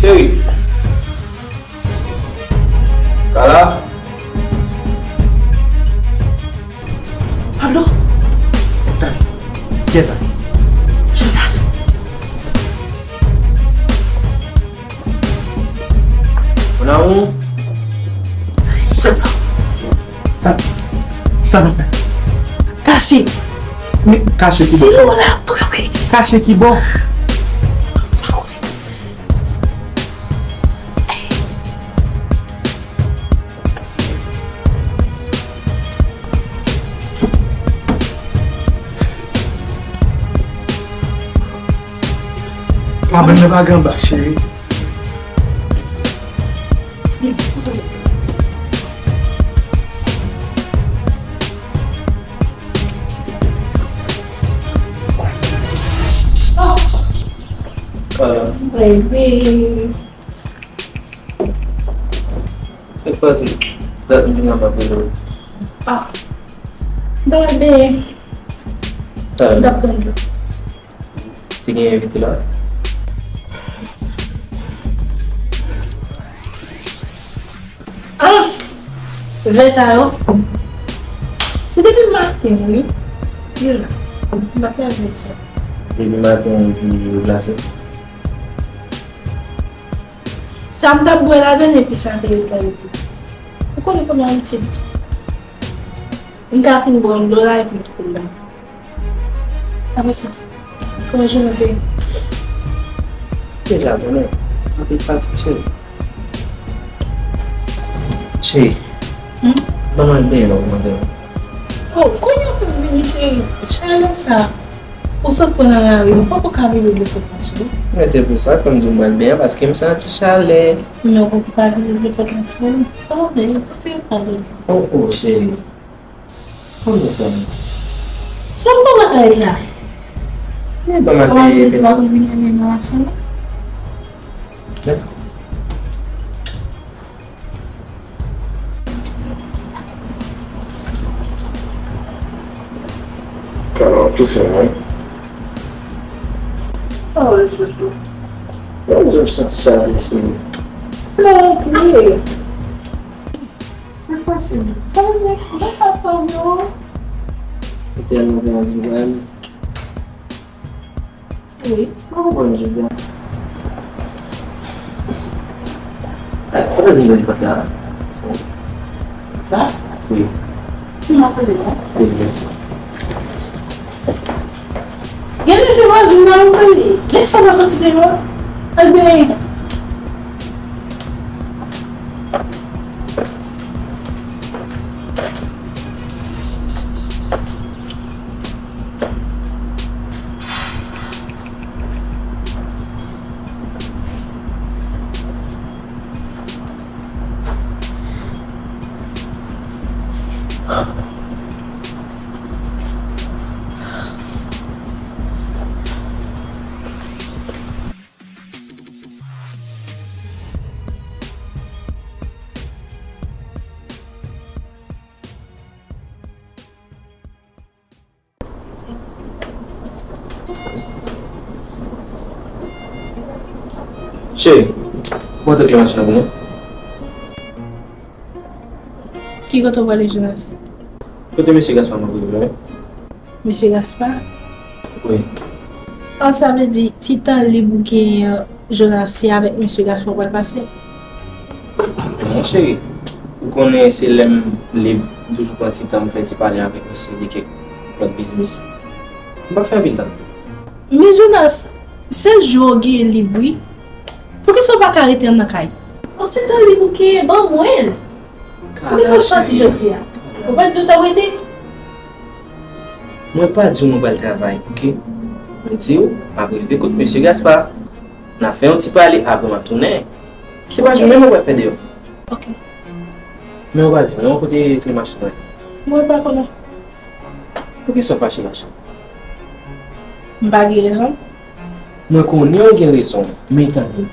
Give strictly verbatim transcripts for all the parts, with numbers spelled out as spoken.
Cheri. Kala. Pablo. Tande. Kiyès la? Jonas. Mon amour. Sa, sa nou fè? Kache. Men kache ki bò? Kache ki bò? Kabann nan pa gen anba, cheri. Baby. Sa k pase? Dat m vin la m ap rele w. Ah. Bebe. Sa? M t ap pran dlo. Te gen envite la? Ah! Vè sa yo. Se depi maten, wi. Yo la. M pa fè vè sa. Depi maten, epi yo glase. Sa m t ap bwè ladann epi sa te ret la epi. Ou konnen kòman m tip. M ka fin bwè yon dlo la epi m kite l la. Apre sa, kòman jounen te ye? Deja konnen, anpil fatig, cheri. Cheri, hmm? Ban m al benyen non, kòman te ye? Oh, kounye a w fè m vini, cheri. Chalè sa. Ou sot pran nan lari, ou poko ka vide dlo fòt nan sou ou. Men se pou sa ke m di w m pral benyen, paske m santi chalè. Men ou poko ka vide dlo fòt nan sou ou. Sa w ap fè? Ou tire kado. Oh, oh, cheri. Kòman sa? Sa w poko ka fè la? Men ban m al benyen. Ou pa vin nan lasanm? Dakò. Kòman w tou fè, non? Kòman w tou fè? Mwen menm, m santi sa vle se. Non, wi. Sa k pase? Sa vle di, mwen pa fè yo. Ou tèlman te anvi wè m. Wi. Mwen konprann jodi a. Kote zin nan li pa t la? Sa? Wi. Ki m ap rele la? Wi, wi. Gen de se vwazin nan ou konnen. Lè sa pa soti deyò. Al benyen. Cheri, ou pote kle machin nan pou mwen? Ki kote w prale, Jonas? Kote mesye Gaspar mwen prale, wi. Mesye Gaspar? Wi. Ah, sa vle di, ti tan lib ou genyen an, Jonas, se avèk mesye Gaspar w pral pase? Non, cheri. Ou konnen se lè m lib, m toujou pran ti tan m fè ti pale avèk misye de kèk lòt biznis. M pa fè anpil tan. Men Jonas, sèl jou w genyen lib, wi. Poukisa w pa ka rete anndan kay? Yon ti tan lib ou genyen, ban mwen l. Poukisa w soti jodi a? Ou pa t di w t ap rete? Mwen pa di w mwen pral travay, oke? Mwen di w, m ap rive kot mesye Gaspar. N a fè yon ti pale, apre m ap tounen. Se pa jounen mwen pral fè deyò. Oke. Men ou pa di mwen, ou kote kle machin mwen? Mwen pa konnen. Poukisa w fache, ma cheri? M pa gen rezon. Mwen konnen ou gen rezon, men tande.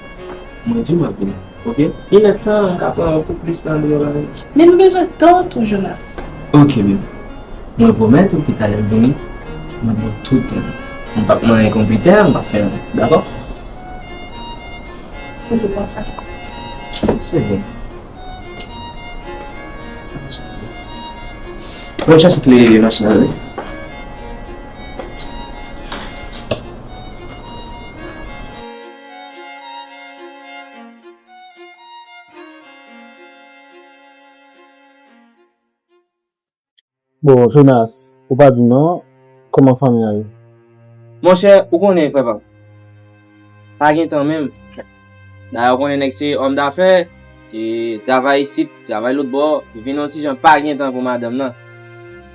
Mwen di w m ap vini, oke? Li lè tan, m ka pran yon pou plis nan deyò la. Men m bezwen tan w tou, Jonas. Oke, bebe. Mwen pwomèt ou ke talè m vini, m ap ba w tout tan. M p ap manyen konpitè a, m p ap fè anyen, dakò? Toujou konsa. Se bon. Mwen chache kle machin nan, wi. Bon, Jonas, ou pa di m non, kòman fanmi an ye? Monchè, ou konnen, frè pa m. Pa gen tan menm. Dayè, ou konnen nèg se òm dafè, e travay isit, travay lòt bò, vin yon ti jan pa gen tan pou madanm nan.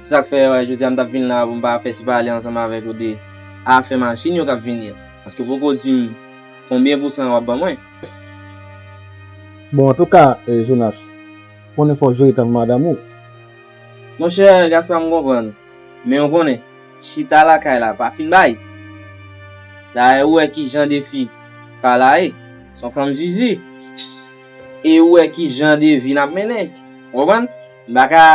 Se sa k fè, wè, jodi a m t ap vin la pou m pa fè ti pale ansanm avèk ou de afè machin yo k ap vini an. Paske ou poko di m konbyen pousan w ap ban mwen. Bon, antouka, eh, Jonas, konnen fò w jere tan pou madanm ou. Monchè Gaspar, m konprann. Men ou konnen, chita lakay la pa fin bay. Dayè, ou wè ki jan de fi Carla ye. Se yon fanm zizi. E ou wè ki jan de vi n ap mennen. Ou konprann? M pa ka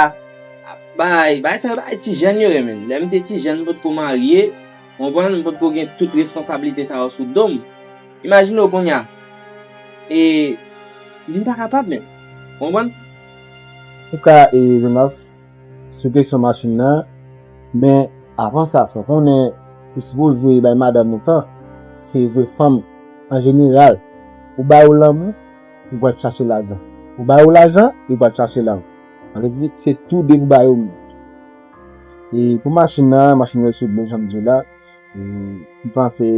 ap bay, bay sa yo bay ti jèn yo ye, menm. Lè m te ti jèn, m potko marye, ou konprann? M potko gen tout responsablite sa yo sou do m. Imajine w kounye a. E m vin pa kapab, menm. Ou konprann? Antouka, e, Jonas, sou kesyon machin nan, men avan sa, fò konnen ou sipoze bay madanm ou tan. Se vre fanm, an jeneral, ou ba yo lanmou, yo pral chache lajan. Ou ba yo lajan, yo pral chache lanmou. Sa vle di, se tou de pou ba yo menm. E pou machin nan, machin yo sou byen jan m di w la, e, m panse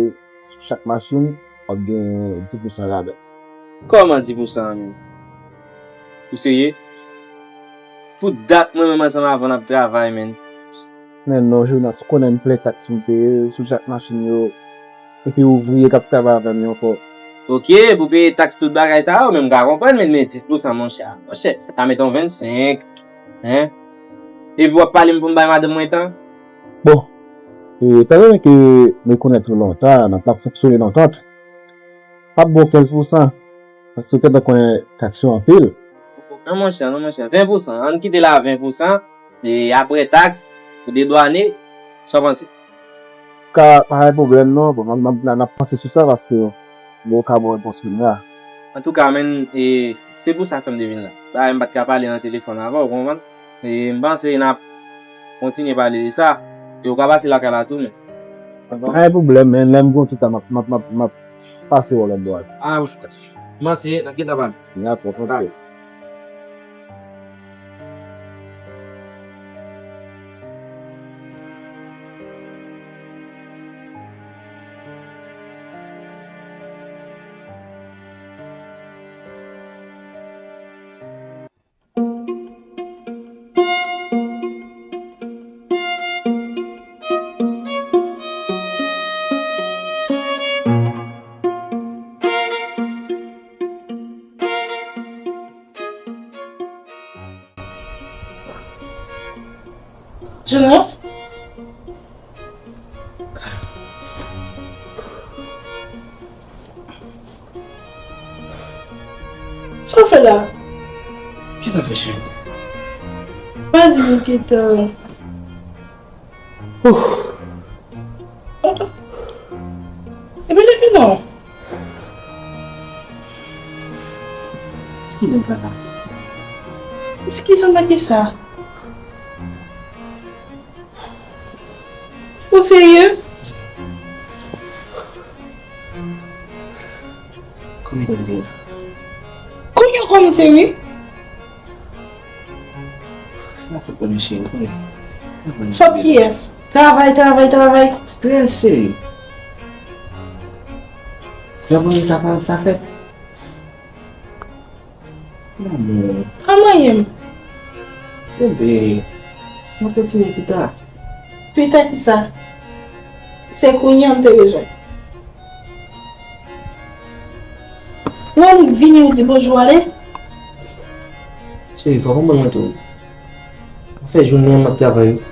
sou chak machin, w ap gen dis pousan rabè. Kòman dis pousan an menm? Ou serye? Pou dat mwen menm ansanm avè w n ap travay, menn. Men non, Jonas, ou konnen m plen taks pou m peye sou chak machin yo. Epi ouvriye k ap travay avè m yo ankò. Oke, pou peye taks tout bagay sa yo, men m ka konprann, men, men dis pousan, monchè. Monchè, ta met yon vennsenk, en? Epi w ap pale m pou m bay madanm mwen tan? Bon, e, etan done ke m rekonèt ou lontan, n ap, n ap fonksyone lontan, m ap ba w kenz pousan, paske ou gentan konnen taks yo anpil. Non, monchè, non, monchè, ven pousan, ann kite l a ven pousan, e apre taks, pou dedwane, sa w panse? Ka, pa gen pwoblèm non, bon, n ap, n ap, n ap panse sou sa, paske bon, ou ka bon repons kounye a. Antouka, menn, e, se pou sa k fè m te vin la. Dayè, m pa t ka pale nan telefòn avè w, ou konprann? E m panse n ap kontinye pale de sa. E ou ka pase lakay la tou, men. Pa gen pwoblèm, men lè m gen yon ti tan, m ap, m ap, m ap, m ap pase wè w lòt bò a. Ah, wi. M panse, n ap gentan pale. Dakò, ok. Jonas? Sa w fè la? Kisa k fè cheri? Pa di m ou gentan. Ouh. Epi leve non. Eskize m, papa. Eskize m nan kisa? Ou serye? Konbyen tan w te la? Konbyen kòm serye? Sa fòt mwen, cheri, ou konnen. Fòt kiyès? Travay, travay, travay. Strès, cheri. Se pa sa, pa sa fèt. Lanmou. Pa manyen m. Bebe, n ap kontinye pita. Pita kisa? Se kounye a m te bezwen. Ou annik vini, ou di bonjou, ale. Cheri, fò konprann mwen tou. Mwen fè jounen an m ap travay wi.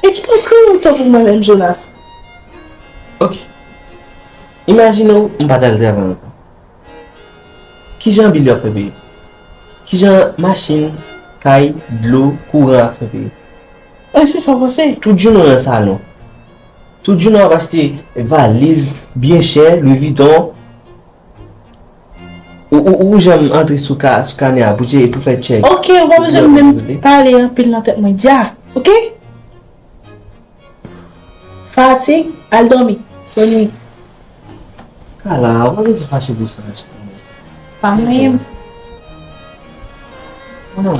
E ki nan kri ou tankou mwen menm, Jonas? Ok. Imajine w, m pa t al travay ankò. Kijan bil yo ap fè peye? Kijan machin, kay, dlo, kouran ap fè peye? Mwen se sa w panse? Tout jounen w nan salon. Tout jounen w ap achte valiz byen chè, Louis Vuitton. Ou, ou, ou janm antre sou ka, sou kanè a pou tche-, pou fè tchèk. Ok, ou pa bezwen menm pale anpil nan tèt mwen. Dja, ok? Fatig, al dòmi. Bòn nwi. Kala, ou pa bezwen fache pou sa. Pa mwen. Non.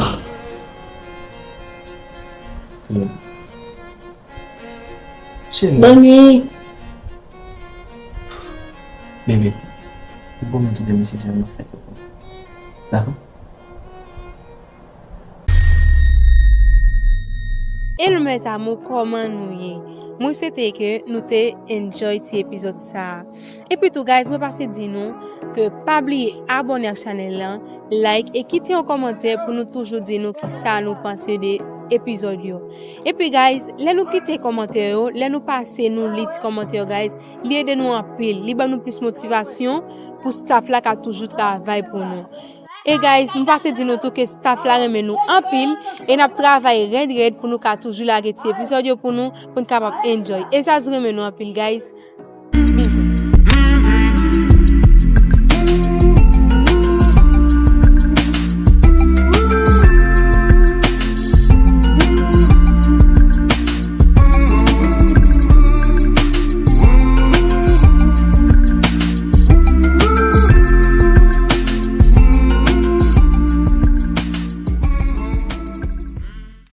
Cheri. Bòn nwi. Bebe, ou bon mwen kite mesye sa nan fèt. Dakò? Hello mes amours, kòman nou ye? Mwen swete ke nou te enjoy ti epizòd sa a. Epi tou guys, mwen pase di nou ke pa bliye abòne ak chanèl lan, like e kite yon kòmantè pou nou toujou di nou kisa nou panse de epizòd yo. Epi guys, lè nou kite kòmantè yo, lè nou pase nou li ti kòmantè yo guys, li ede nou anpil, li ban nou plis motivasyon pou staff la ka toujou travay pou nou. E guys, m pase di nou tou ke staff la renmen nou anpil e n ap travay rèd rèd pou nou ka toujou lage ti epizòd yo pou nou, pou n kapab enjoy. E Zaz renmen nou anpil guys.